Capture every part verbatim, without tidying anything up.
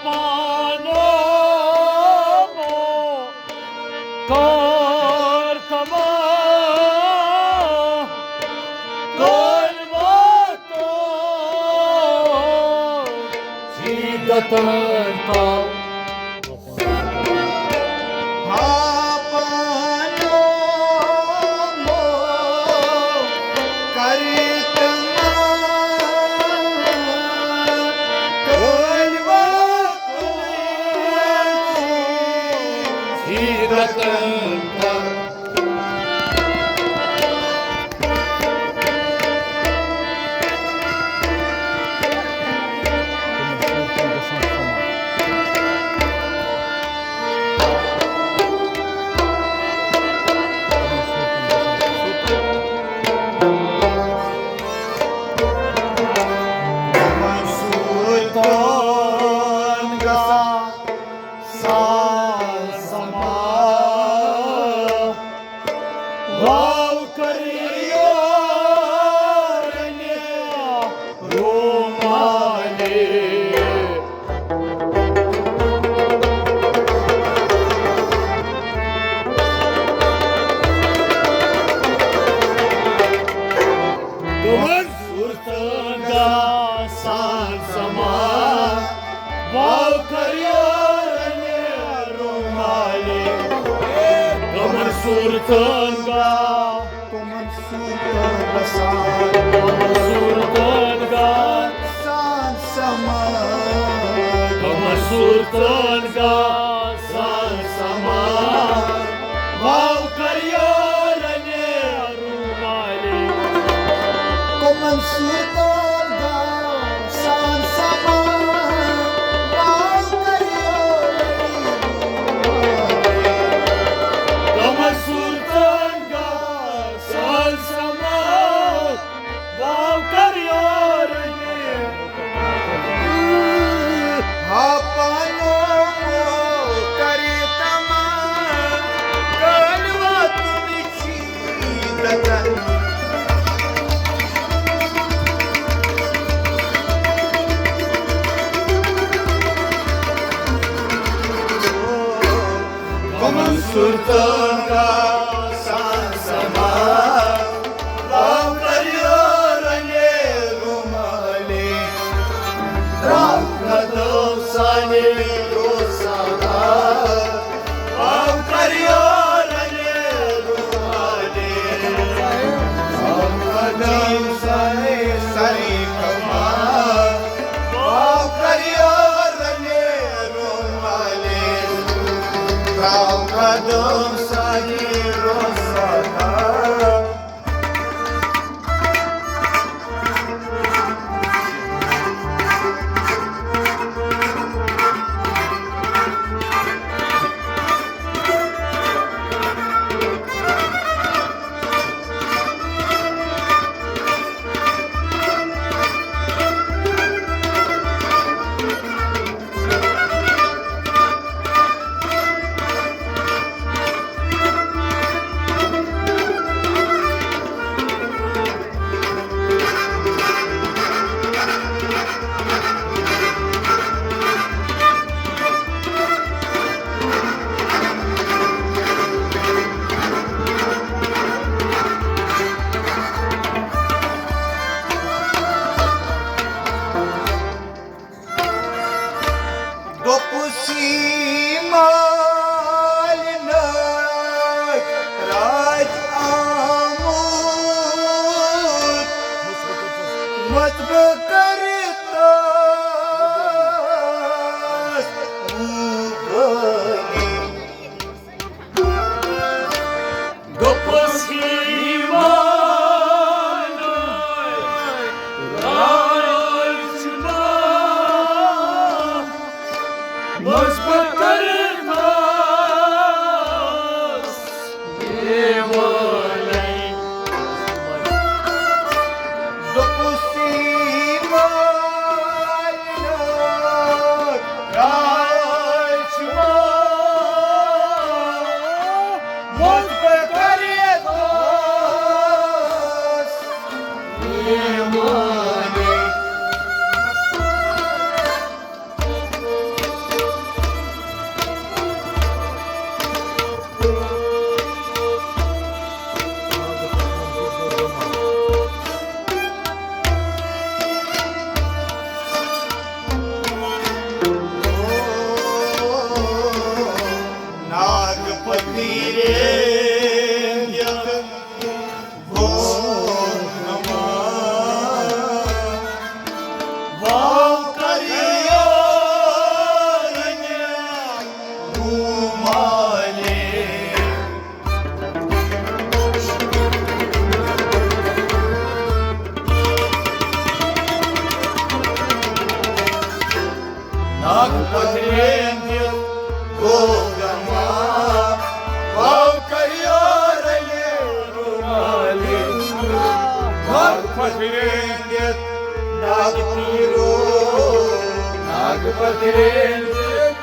پانو کار کما کار واتو سیدتن کا. صورتن گژھان سما، واو کر یارنہِ رومالہِ. کمن صورتن گژھان، کمن صورتن گژھان، کمن صورتن گژھان سما، کمن صورتن گژھان سما، واو کر یارنہِ رومالہِ. کمن صورتن گژھان سما، واو کر یارنہِ رومالہِ. کمن صورتن گژھان سما، واو کر یارنہِ. ہا پانو کر تما، کل واتن چی دتن. کمن صورتن گژھان سما، واو کر یارنہِ رومالہِ. تراو قدم سانہِ روسانا، واو کر یارنہِ رومالہِ. تراو قدم سانہِ سری کما، واو کر یارنہِ رومالہِ. تراو قدم سانہِ روسانا. دوٚپُس یی مالِنۍ راج آمُت، مت بہٕ کَرٕ تَس وُبٲنی. دوٚپُس یی مالِنۍ راج آمُت، مت بہٕ کَرٕ تَس وُبٲنی. دوٚپُس یی مالِنۍ راج آمُت، مت بہٕ کَرٕ تَس پھرین دِتھ ناگ پیٖرو، ناگ پتھرین دِتھ۔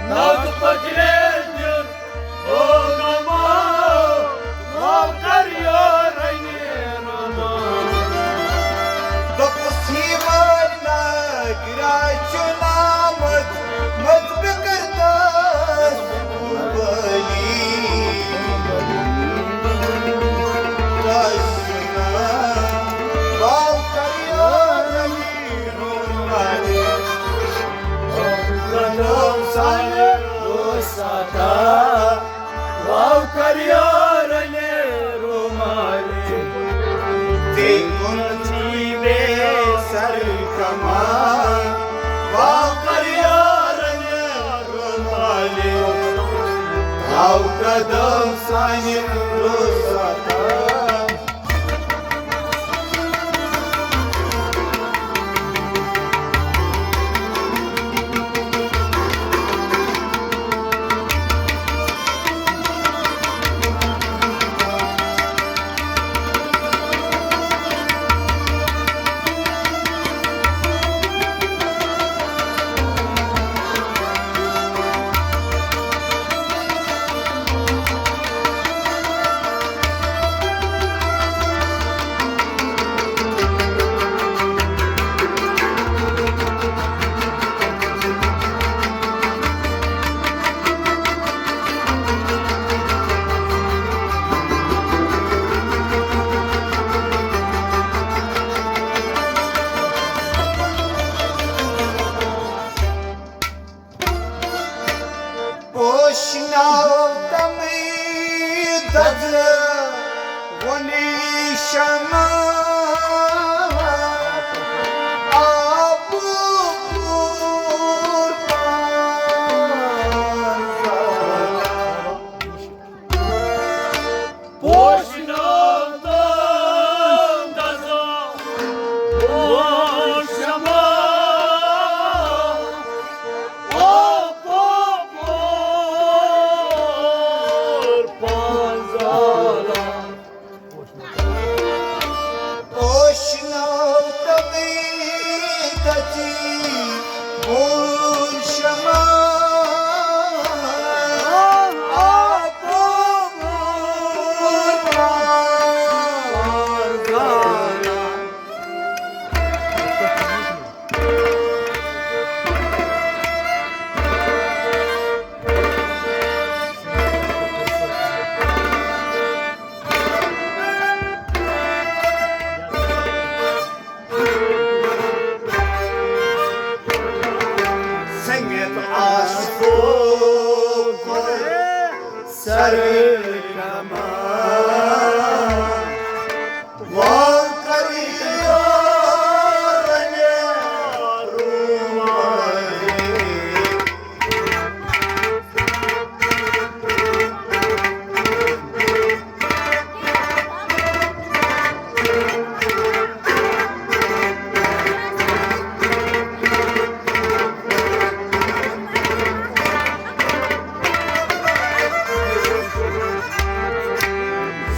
ناگ پتھرین دِتھ۔ دوٚپُس، یہِ وٲرۍ ناگرا چھُ نامُت، مت بہٕ کَرٕ تَس قُربٲنی۔ تَس چھُ ناو، واو کَر یورَے رُومالہِ۔ قدم سانہِ اوس ستا۔ واو کر یارنہِ رُمالہِ، ژےٚ کُن چھُے بے سر کمان۔ واو کر یارنہِ رُمالہِ، تھاو قدم سانہِ رُخستا۔ پوشناو تمے دزٕ وُنی شمع، آبہٕ پوٗر پان زالان۔ پوشناو تمے دزٕ وُنی شمع، پوشناو تمے دزٕ وُنی شمع، آبہٕ پوٗر پان زالان۔ سٔمِتھ آسہٕ کوکُر سرٕ کمان۔ واو کر یورنہِ رُمالہِ۔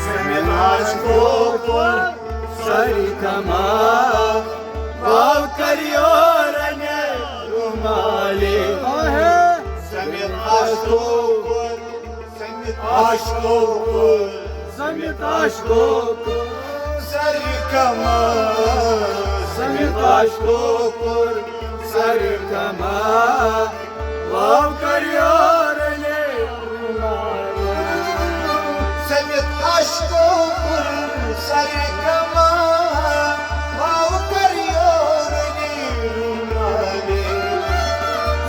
سٔمِتھ آسہٕ کوکُر سرٕ کمان، واو کر یورنہِ رُمالہِ۔ سٔمِتھ آسہٕ کوکُر، سٔمِتھ آسہٕ کوکُر، سٔمِتھ آسہٕ کوکُر سرٕ کمان، سٔمِتھ آسہٕ کوکُر سرٕ کمان۔ واو کر یورنہِ رُمالہِ۔ سٔمِتھ آسہٕ کوکُر سرٕ کمان، واو کر یورنہِ رُمالہِ۔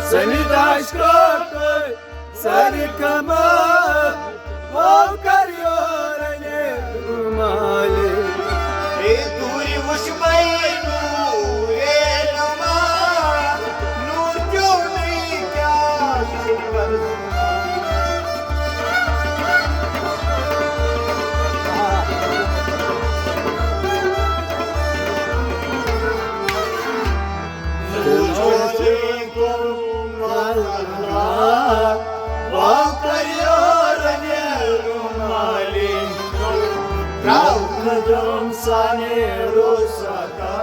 سٔمِتھ آسہٕ کوکُر سرٕ کمان، واو کر یورنہِ۔ سانہِ روساتا،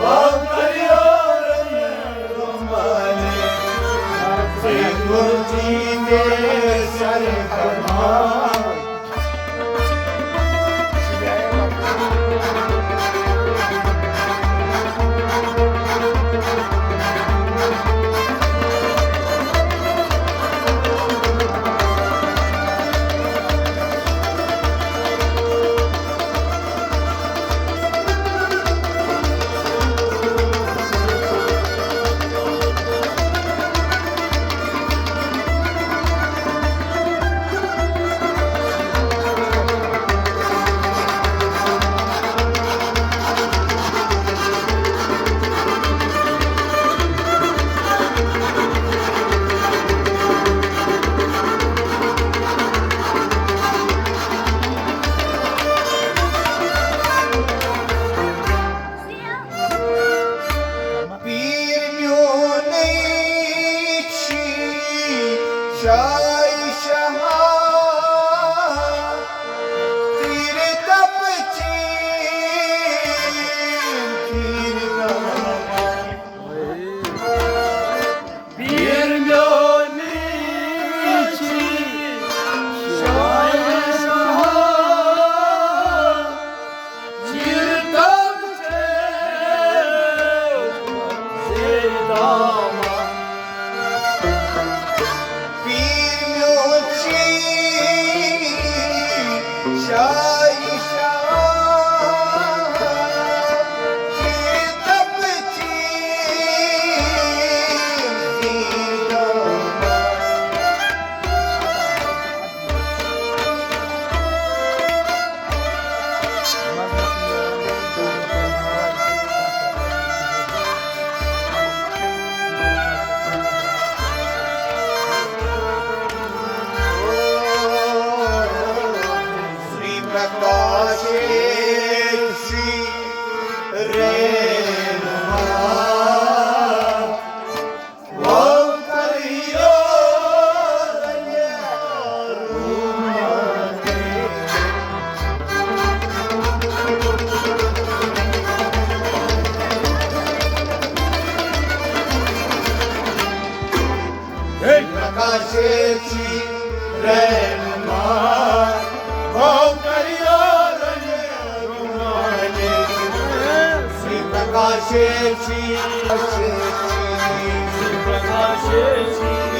واو کریارن رومبانی، سنگل جی کے سر کمان۔ پیٖر میونٕے چھی شاہ شاہ، تیٖر تپہٕ چھی، تیٖر تپہٕ۔ پیٖر میونٕے چھی شاہ شاہ، تیٖر تپہٕ چھی، تیٖر تپہٕ۔ پیٖر میون چھی شاہ شاہ، تیٖر تپہٕ چھی، تیٖر تپہٕ۔ श्री प्रकाश श्री रेणुमा। प्रकाशेची रहनुमा, भाव करियो रंग रुमानी। श्री प्रकाशेची, श्री प्रकाशेची